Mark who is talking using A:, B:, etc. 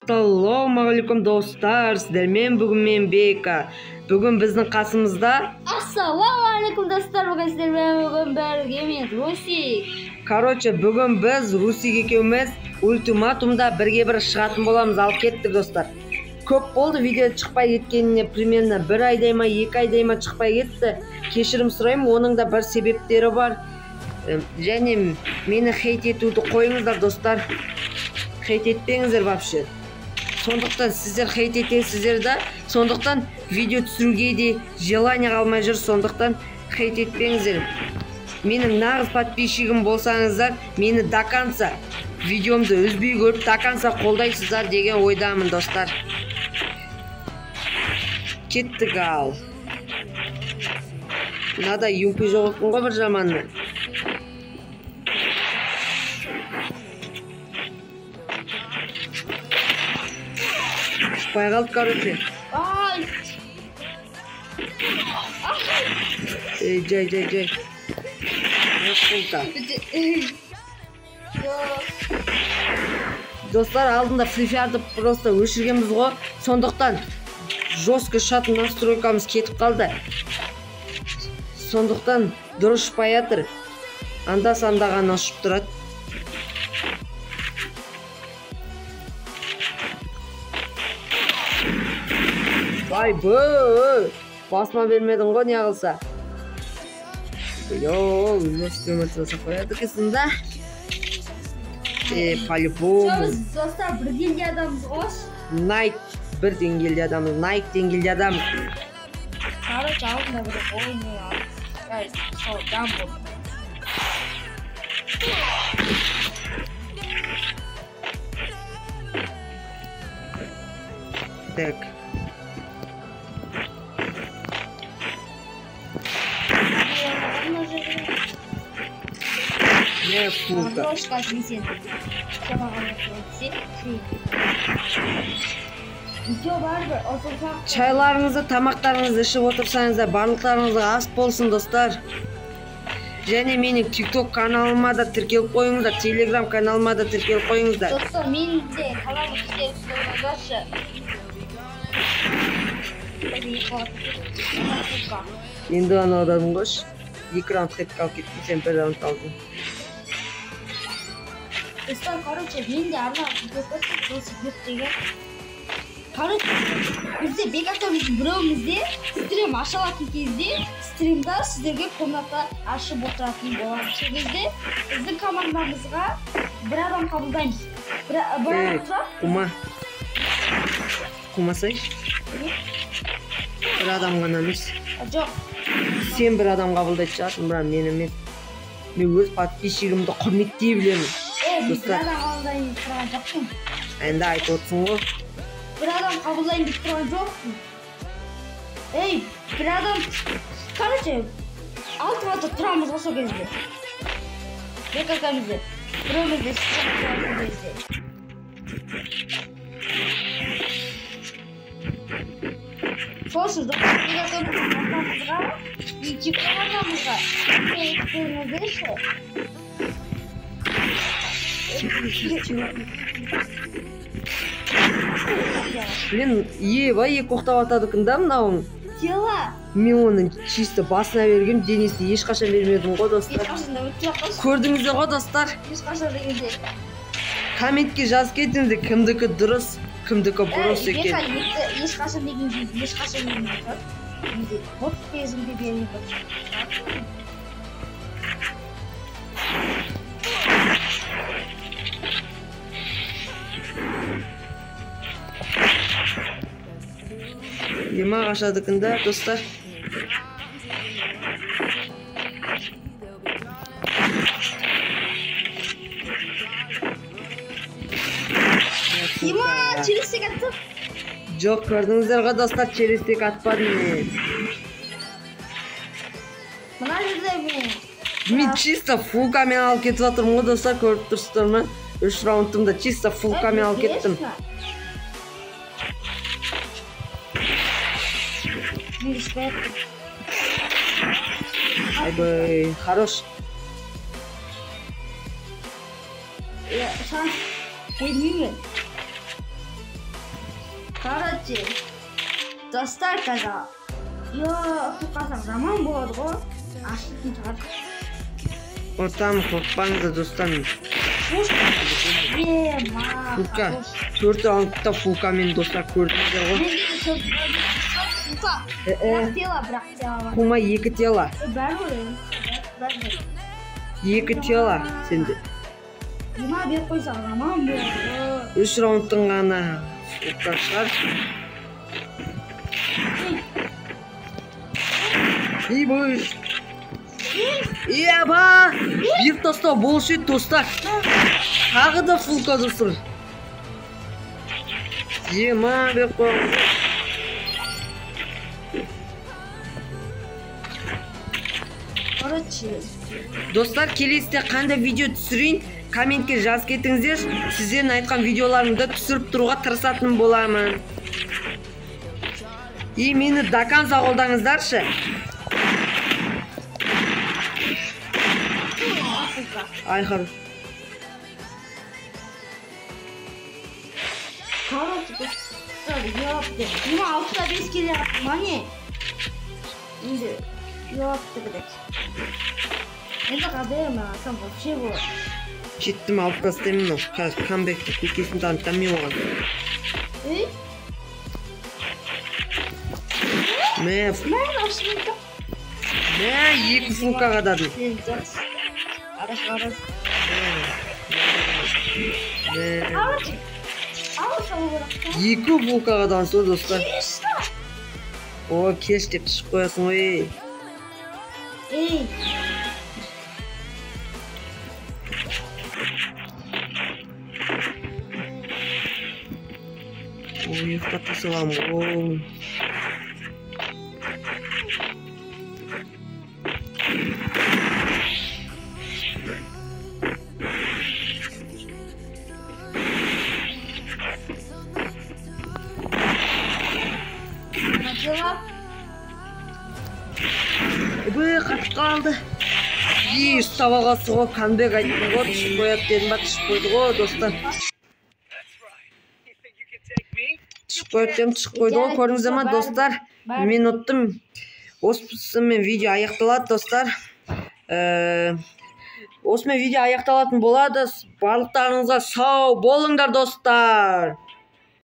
A: Ассалаумағалейкум достар, сіздермен бүгін мен Бека. Бүгін біздің қасымызда
B: Ассалаумағалейкум достар, бүгін сіздермен бүгін бірге мен Русик.
A: Короче, бүгін біз Русик екеуміз ультиматумда бірге бір шығатын боламыз. Ал кеттік достар. Көп болды видео шықпай кеткеніне, примерно бір айдай ма, 2 айдай ма шықпай кетті. Кешірім сұраймын, оның да бір себептері бар. Және мені хейт етуді қойыңыздар, достар. Хейт етпеңіздер вообще. Сондықтан сіздер хейт етесіздер да, сондықтан видео түсіруге де желание қалмай жүр, сондықтан хейт етпеңіздер. Менің нағыз подписчигім болсаңыздар, мені до конца видеомды үзбей көріп, до конца қолдайсыздар деген ойдамын, достар. Кеттік ал. Мынада юмпи жоқ екен ғой бір жаманы. Шықпай қалды, короче.
B: Ай,
A: Ей, жай, жай, жай. Не қылды?
B: Жоқ.
A: Достар, алдында Free Fire'ды просто өшіргенбіз ғой. Сондықтан жестко ұшатын настройкамыз кетіп қалды. Сондықтан дұрыс ұшпай жатыр. Анда санда ғана ұшып тұрады. Ай, бö! Басыма бермедің ғой, не қылса. Йо, жестко өмір жасап қояды екенсің да. Е, по-любому.
B: Біз достар бір деңгей адамбыз ғой.
A: Найк бір деңгейлі адамбыз, Найк деңгейлі адамбыз.
B: Короче, алдында бір ойын ай, сол жамбо.
A: Так.
B: Мына жерде
A: Не фука.
B: Картошка жейсің. Саған Видео бәрібір отырсақ.
A: Чайларыңызды, тамақтарыңызды ішіп отырсаңыздар, барлықтарыңызға ас болсын, достар. Және менің TikTok каналыма да тіркеліп қойыңыздар, Telegram каналыма да тіркеліп қойыңыздар.
B: Достар, менің де каналыма тіркеліп қойыңыздаршы.
A: Енді ғана аудадым қойшы. Екі раунд хетке алып кеттім, сен бір раунд алдың.
B: Достар, короче, мен де арнап тіркеліп қойдым, Русик деген. Короче, бізде Бек акамыздың біреуімізде стрим аша алатын кезде стримда сіздерге комната ашып отыратын боламыз. Сол кезде біздің командамызға бір адам қабылдаймыз. Бір
A: Ей,
B: адам тұрады.
A: Қума. Қумасайшы. Бір адам ғана емес.
B: Жоқ,
A: Сен бір адам қабылдайтын шығарсың, бірақ мен емес. Мен өз подписчигімді құрметтей білемін.
B: Е, мен бір
A: Достар.
B: адам қабылдайын деп тұрған жоқпын.
A: Енді айтып отырсың ғой.
B: Бір адам қабылдайын деп тұрған жоқпын. Ей, бір адам, короче, алтыға тұрамыз ғой сол кезде. Бек акамызды. Біреумізде стрим ашылатын кезде. Сол үшін достар, Бек акамыздың арнамызға, YouTube арнамызға тіркеліп қойыңыздаршы.
A: Блин, еба, екі оқтап атады екен да мынауың.
B: Тела.
A: Мен оны чисто басына бергем, денесіне ешқашан бермедім ғой, достар.
B: Ешқашан да өтпей ақ қойшы.
A: Көрдіңіздер ғой, достар.
B: Ешқашан дегенде.
A: Комментке жазып кетіңіздер, кімдікі дұрыс, кімдікі бұрыс
B: Бека,
A: екен.
B: Ешқашан дегенде, ешқашан дегенде тұрады. Менде вот кезімде бермей тұр.
A: Ема қашады екен да, достар.
B: Дима, через тек атты.
A: Жоқ, көрдіңіздер ғой, достар, через тек атпадым мен.
B: Мына жерде мен.
A: Мен чисто фулкамен алып кетіп жатырмын ғой, достар, көріп тұрсыздар ма? Үш раундымда чисто фулкамен алып кеттім.
B: Мен ұшпай аттым.
A: Айбай, хорош.
B: Шанс бермеймін. Короче, достар қазір. Йо, ұтып жаман болады ғой. Ашытын шығар.
A: Ортам қорықпаңыздар достар. Фулка. 4 раундта фулкамен достар көрдіңіздер ғой.
B: Фулка. Бірақ тела, бірақ тела.
A: Кума 2 тела.
B: Бәрібір.
A: 2 тела сенде.
B: Мына беріп қойса жаман болады.
A: 3 раундтың ғана фулка шығар. Ей, Еба! Бір тастау болушы еді достар. Тағы да фулка достар. Ема беріп қойған.
B: Короче,
A: достар, келесіде қандай видео түсірейін, комментке жазып кетіңіздер. Сіздердің айтқан видеоларымды түсіріп тұруға тырысатын боламын. И мені до конца қолдаңыздаршы. Ай, хорош.
B: Короче, достар, ёпты. Мына 6-5 келе мане. Енді ёпты блядь. Енді қадайым, алсам вообще болады.
A: Жеттім, алып тастаймын ол. Қазір камбэкті көкесін танытамын оған.
B: Ей?
A: Мә, мә, 2 фулка қададым.
B: Хорош.
A: 2 фулка қадаған сол достар. О, кеш деп түсіп қоясың ғой.
B: Ей.
A: Ой, ұйықтата саламын ғой. Өй, қатып қалды. Ей, ұстап алғасы ғой, камбэк айттым ғой, түсіп қояды дедім ба, түсіп қойды ғой, достар. Түсіп қояды дедім, түсіп қойды ғой, көрдіңіздер ма, достар? Мен ұттым. Осымен видео аяқталады, достар. Осымен видео аяқталатын болады. Барлықтарыңызға сау болыңдар, достар.